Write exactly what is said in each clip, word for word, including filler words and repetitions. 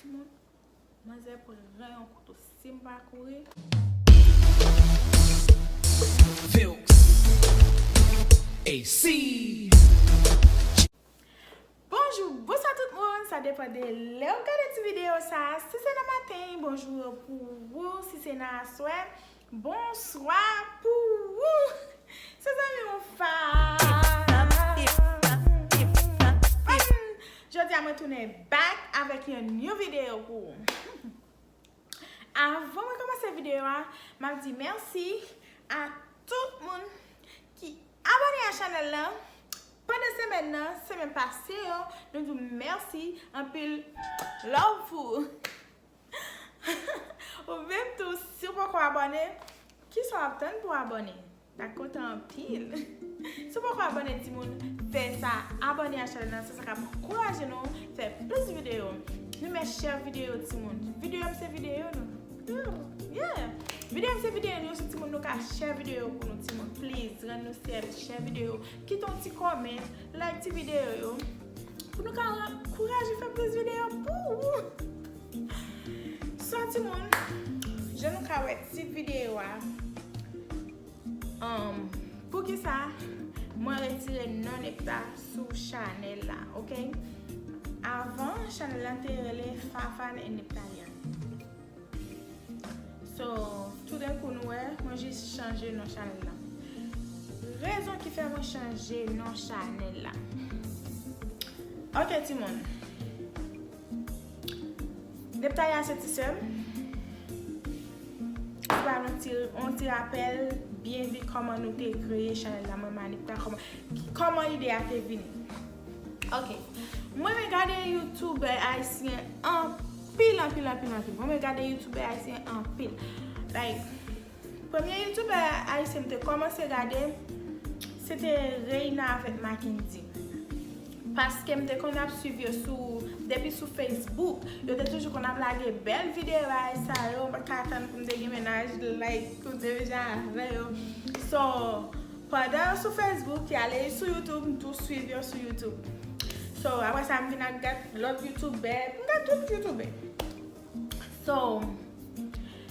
Timoun, manzè pran yon kouto si m pa kouri. Filks. A C. Bonjou, bonswa tout moun, sa depann de lè w gade ti videyo sa. Si se nan maten, bonjou pou ou, si se nan aswè, bonswa pou ou. Se zanmi w Fab. Jodi a mwen tounen back avèk yon new videyo pou ou. Avan mwen kòmanse videyo a, m ap di mèsi a tout moun ki abòne a chanèl lan. Pandan semèn nan, semèn pase yo, nou di w mèsi anpil, love pou ou. Ou menm tou, si w poko abòne, kisa w ap tann pou w abòne? N ap kontan anpil. Si w poko abòne, timoun, fè sa, abòne a chanèl nan, se sa k ap ankouraje nou fè plis videyo. Nou met share videyo, timoun. Videyo m se videyo nou. Yeah. Videyo m se videyo nou, se timoun, nou ka share videyo pou nou, timoun. Please, rann nou sèvis, share videyo. Kite yon ti comment, like ti videyo yo. Pou nou ka ankouraje fè plis videyo pou ou. So, timoun, jan nou ka wè tit videyo a, um, poukisa mwen retire non Nepta sou chanèl la, ok? Avan, chanèl la te rele Fafane and Neptalia. So, toudenkou nou wè, mwen jis chanje non chanèl la. Rezon ki fè mwen chanje non chanèl la. Ok, timoun. Neptalia se ti sè m. Se pa yon ti, yon ti rapèl byen vit kòman nou te kreye chanèl la, mwen Manipta, kòman, kòman ide a te vini. Ok. Mwen renmen gade youtubè ayisyen anpil, anpil, anpil, anpil. Mwen renmen gade youtubè ayisyen anpil. Like, premye youtubè ayisyen m te kòmanse gade, se te Reina avèk Mackendy. Paske m te konn ap swiv yo sou, depi sou Facebook. Yo te toujou konn ap lage bèl videyo bagay sa yo. Mwen pa ka tann pou m te gen mennaj, like, pou m te manje avè yo. So, pandan yo sou Facebook, y ale sou YouTube, m tou swiv yo sou YouTube. So, apre sa, m vin ak gad lòt youtubè, m gad tout youtubè. So,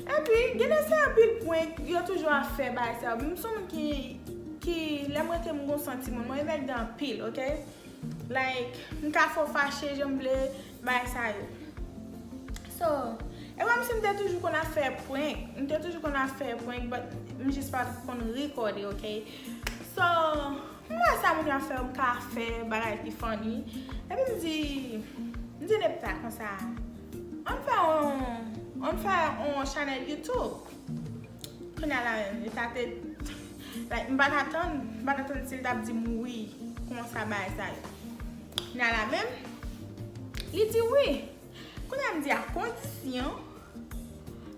epi, gen de se anpil prank, yo toujou ap fè bagay sa yo. M se yon moun ki, ki, lè m rete m gon santiman, mwen renmen gade anpil, ok? Like, m ka fè w fache jan m vle, bagay sa yo. So, e kòmsi m te toujou konn ap fè prank. M te toujou konn ap fè prank, but m jis pa t konn rekòde, ok? So, m wè sa moun yo ap fè, m ka fè bagay ki funny. Epi m di, m di Nepta konsa, ann fè yon, ann fè yon chanèl YouTube. Kounye a la menm, li ta te, like, m pa t atann, m pa t atann si l t ap di m wi, konsa bagay sa yo. Kounye a la menm, li di wi. Kounye a m di a kondisyon,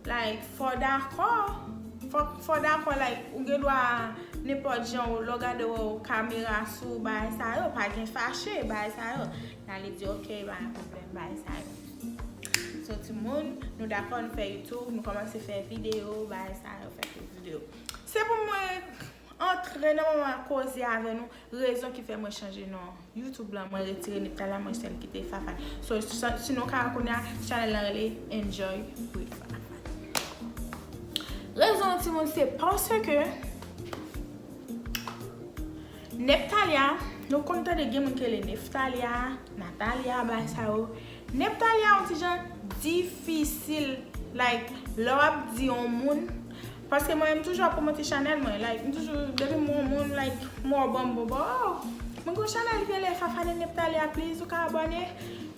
like, fò w dakò, fò, fò w dakò, like, ou gen dwa nenpòt jan, lè w gade w kamera sou bagay sa yo, pa gen fache, bagay sa yo. Kounye a li di ok, pa gen pwoblèm, bagay sa yo. So, timoun, nou dakò, nou fè YouTube, nou kòmanse fè videyo, bagay sa yo, fè tout videyo. Se pou mwen antre nan moman koze avè nou, rezon ki fè mwen chanje non YouTube lan, mwen retire Neptalia, mwen sèl kite Fafane. So, sa, sinon, ka kounye a, chanèl lan rele Enjoy with Fafane. Rezon, timoun, se paske Neptalia, nou konn tande gen moun ki rele Neptalia, Natalia, bagay sa yo. Neptalia yon ti jan difisil, like, lè w ap di yon moun, paske mwen, m toujou ap pwomòte chanèl mwen, like, m toujou, depi m wè yon moun, like, m wè w ban m bonbon, oh, mwen gon chanèl ki rele Fafane Neptalia, please, ou ka abòne.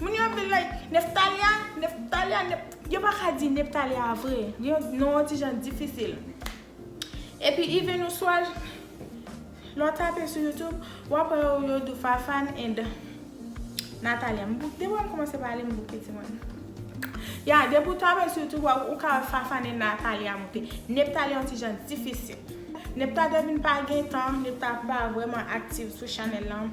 Moun yo ap di, like, Neptalia, Neptalia, Nep-, yo pa ka di Neptalia vre. Yo, non, yon ti jan difisil. Epi, even ou swa, lè w tape sou YouTube, w ap wè yo, yo di w Fafane and Natalia. M bou-, depi m kòmanse pale, m bouke timoun. Ya, depi w tape sou YouTube, w ap, ou ka wè Fafane and Natalia moute. Neptalia yon ti jan difisil. Nepta te vin pa gen tan, Nepta pa vrèman aktif sou chanèl lan.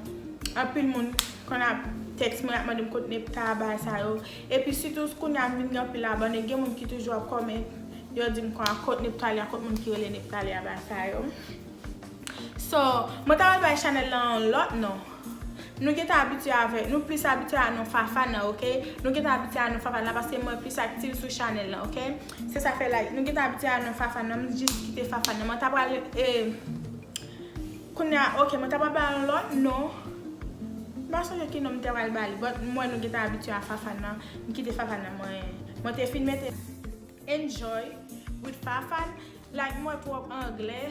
Anpil moun konn ap tèks mwen, ap mande m kot Nepta, bagay sa yo. Epi sitou kounye a m vin gen anpil abòne, gen moun ki toujou ap kòmante, yo di m kon a kot Neptalia, kot moun ki rele Neptalia, bagay sa yo. So, mwen ta pral bay chanèl lan yon lòt non. Nou gentan abitye avè, nou plis abitye a non Fafan nan, oke? Nou gentan abitye a non Fafan nan, paske mwen plis aktif sou chanèl lan, oke? Se sa fè, like, nou gentan abitye a non Fafan nan, m jis kite Fafan nan. Mwen ta pral, eh, kounye a, oke, mwen ta pral ba yon lòt non. M pa sonje ki non m te pral ba li, but mwen nou gentan abitye a Fafan nan, m kite Fafan nan, mwen, mwen te fin mete Enjoy with Fafan, like, mwen pwòp anglè,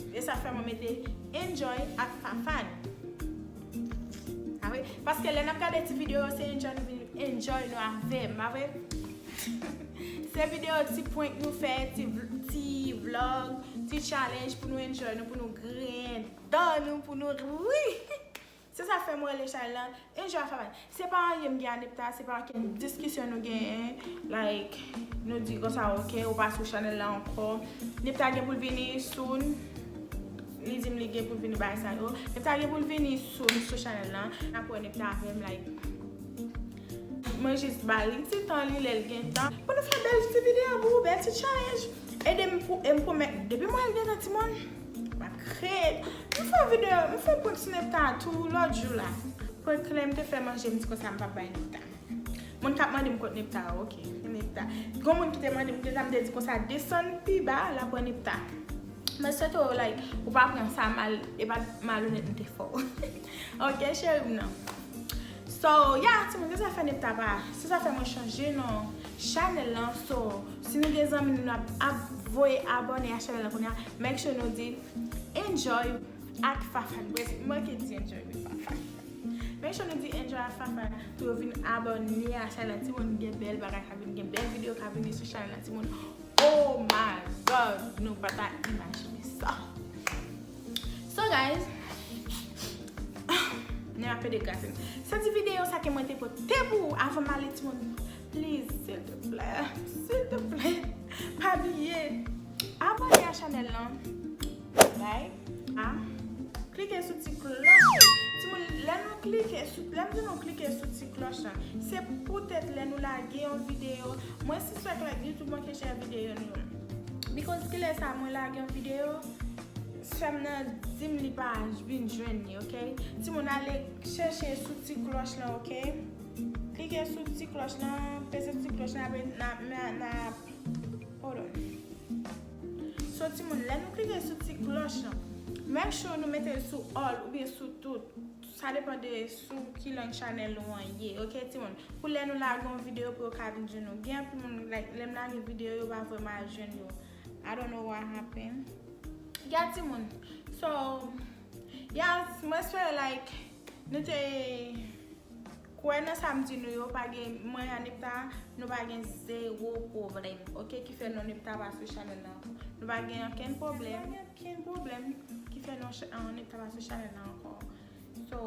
e sa fè mwen mete Enjoy ak Fafan. A vre? Paske lè n ap gade ti videyo, se enjoy nou vin enjoy nou avè m, a vre? Se videyo ti prank nou fè, ti vl-, ti vlog, ti challenge pou nou enjoy nou, pou nou griyen dan nou, pou nou ri. Se sa fè mwen rele chanèl lan Enjoy ak Fafan. Se pa anyen m gen a Nepta, se pa anyen diskisyon nou genyen. Like, nou di konsa, oke, ou pa sou chanèl la ankò. Nepta gen pou l vini soon. Li di m li gen pou l vini bagay sa yo. Nepta gen pou l vini soon sou chanèl lan. N ap wè Nepta avè m, like, mwen jis ba li ti tan li lè l gen tan. Pou nou fè bèl ti videyo pou ou, bèl ti challenge. Ede m pou, e m pwomèt, depi mwen gen tan timoun, m ap kreye. M fè videyo, m fè prank sou Nepta tou lòt jou la. Prank lè m te fè manje, m di konsa m p ap bay Nepta. Moun k ap mande m kot Nepta, oke, Nepta. Gon moun ki te mande m, deja m te di konsa, desann pi ba, l ap pran Nepta. Mwen swete w, like, ou pa pran sa mal, e pa malonèt m te fè w. Oke, cheri m nan. So, yeah, timoun, se sa fè Nepta pa, se sa fè mwen chanje non chanèl lan. So, si nou gen zanmi nou n ap, ap voye abòne a chanèl lan kounye a, make sure nou di Enjoy ak Fafan. Mwen, mwen ki di Enjoy with Fafan. Make sure nou di Enjoy ak Fafan pou yo vin abòne a chanèl lan. Timoun, gen bèl bagay k ap vini, gen bèl videyo k ap vini sou chanèl lan, timoun. Oh my God, nou pa ta imajine sa. So guys, nou ap pede gratin. Se ti videyo sa ke mwen te pote pou ou avan m ale, timoun. Please, silteplè, silteplè, pa bliye abòne a chanèl lan. Like, a, klike sou ti klòch. Timoun, lè nou klike sou, lè m di nou klike sou ti klòch lan, se poutèt lè nou lage yon videyo, mwen sispèk, like, YouTube manke share videyo nou. Because kilè sa mwen lage yon videyo, sè m nan di m li pa vin jwenn li, oke? Timoun, ale chèche sou ti klòch lan, oke? Klike sou ti klòch lan, peze sou ti klòch lan, apre n a, n a, n a, hold on. So, timoun, lè nou klike sou ti klòch lan, make sure nou mete l sou all oubyen sou tout. Sa depann de sou ki lang chanèl ou an ye, oke, timoun? Pou lè nou lage yon videyo pou yo ka vin jwenn nou. Gen anpil moun, like, lè m lage videyo, yo pa vrèman al jwenn yo. I don't know what happened. Yeah, timoun. So, yes, mwen espere, like, nou te kwè nan sa m di nou yo, pa gen, mwen a Nepta, nou pa gen zewo pwoblèm, oke, ki fè non Nepta pa sou chanèl lan ankò. Nou pa gen okenn pwoblèm, okenn pwoblèm ki fè non ch-, an, Nepta pa sou chanèl lan ankò. So,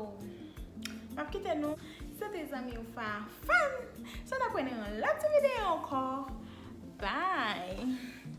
m ap kite nou. Se te zanmi w Fafan. So, n ap wè nan yon lòt ti videyo ankò. Bye!